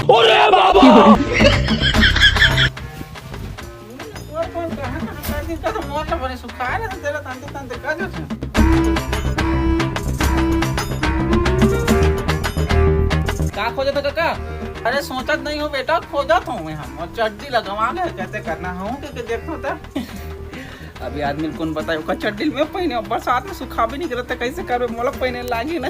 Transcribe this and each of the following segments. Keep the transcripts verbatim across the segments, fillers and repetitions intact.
अरे बाबा। और कौन कहाँ कहाँ कर दी? का तो मोर ला बने सुखा रहे थे, तेरा तंते तंते का जो का खोजत हस कका? अरे सोचत नहीं हूँ बेटा, खोजत हूँ मैं। हम और चड्डी लगवा ले, कैसे करना हूँ, क्योंकि देखो तो अभी आदमी ल कौन बताए, ओकर चड्डी ल मैं पहिने, बरसात में सुखा भी नहीं करत, कैसे करबे, मोला पहिने लागी ना।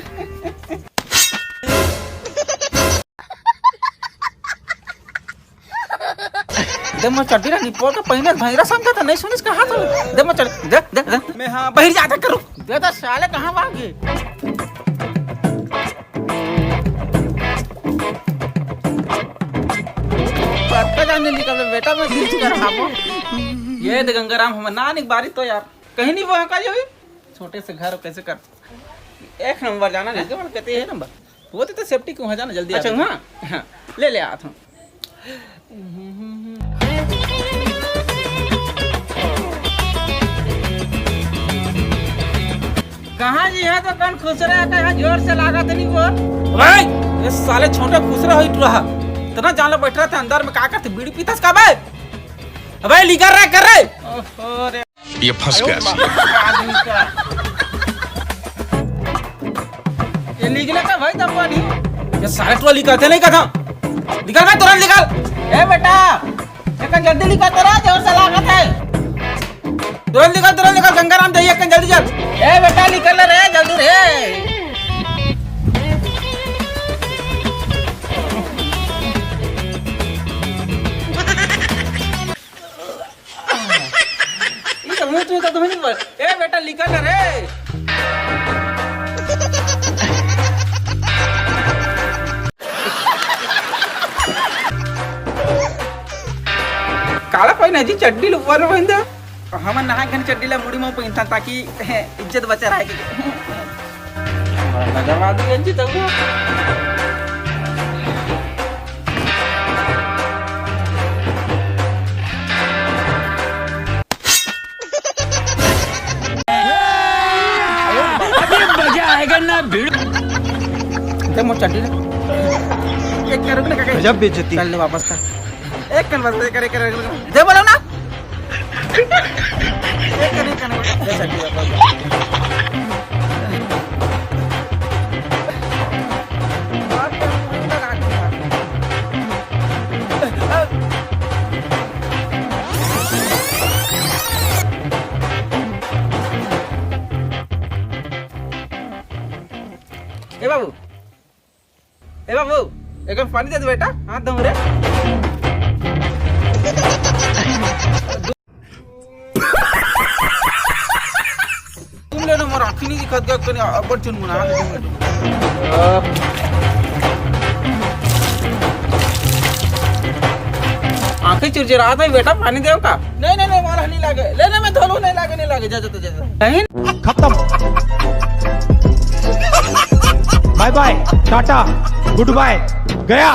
दे मोर चड्डी ला निपोर के पहिने, भैंरा समझा था, नहीं सुनिस कहा तो। दे मोर चड्डी, दे, दे, दे। मैं हाँ, बहिर जाता करूँ। दे तो साले कहाँ भागे? कतका जाने निकल बेटा, मैं खींच कर हामो। ये दे गंगाराम, हम ना निक बारी तो यार। कहीं नहीं वो का जो छोटे से घर कैसे कर। एक नंबर जाना नहीं, कते है नंबर। वो तो, तो सेफ्टी क्यों है, जाना जल्दी अच्छा, आ। हाँ, हाँ, ले ले आता हूँ। कहाँ जी है तो कौन खुसरा है, कहाँ जोर से लागत नहीं वो। भाई, ये साले छोटे खुसरा होई रहा। इतना जान लो बैठ रहा था अंदर में, का करते, बीड़ी पीता का बे? अबे निकल रहा कर रहे। ओहो रे। ये फंस गया सी। आदमी का। ये निकले का भाई दब्बा नहीं। ये साले तो निकलते नहीं कथा। निकल भाई, तुरंत निकल। ए बेटा, एक जल्दी निकल, तेरा जोर से लागत है। तुरंत निकल, तुरंत निकल, गंगाराम जाइए, एक जल्दी चल। ए बेटा, निकल रे, जल्दी रे। ई तो मुंह तू तो नहीं बोल। ए बेटा, निकल ना रे। काला पहिना जी, चड्डी ल ऊपर में पहिन दे। हमन नहा के चड्डी ला मुड़ी में पहिनथन, ताकि इज्जत बचा रहे। नजर आ गई जी तब। अभी मजा आएगा ना भिड़। दे मोर चड्डी ला। एक करो ना काका। गजब बेइज्जती। चल ले वापस कर। एक कन बस, एक कन, एक कन, एक कन। दे बोलो ना। एक कन, एक कन, एक कन। दे चड्डी वापस। ए बाबू, ए बाबू, एक पानी दे दे बेटा, हाथ धो रे। तुम लेना मोर आँखी नहीं दिखत गया, कने अब्बड़ चुनमुना हाथ धो। आँखी चुरचुरात है बेटा, पानी देव का? नहीं, नहीं, नहीं, मारा नहीं लागे। ले, ले, मैं धोलू, नहीं लागे, नहीं लागे, जा, जा, जा, जा। नहीं। खत्म। बाय बाय, टाटा, गुड बाय, गया।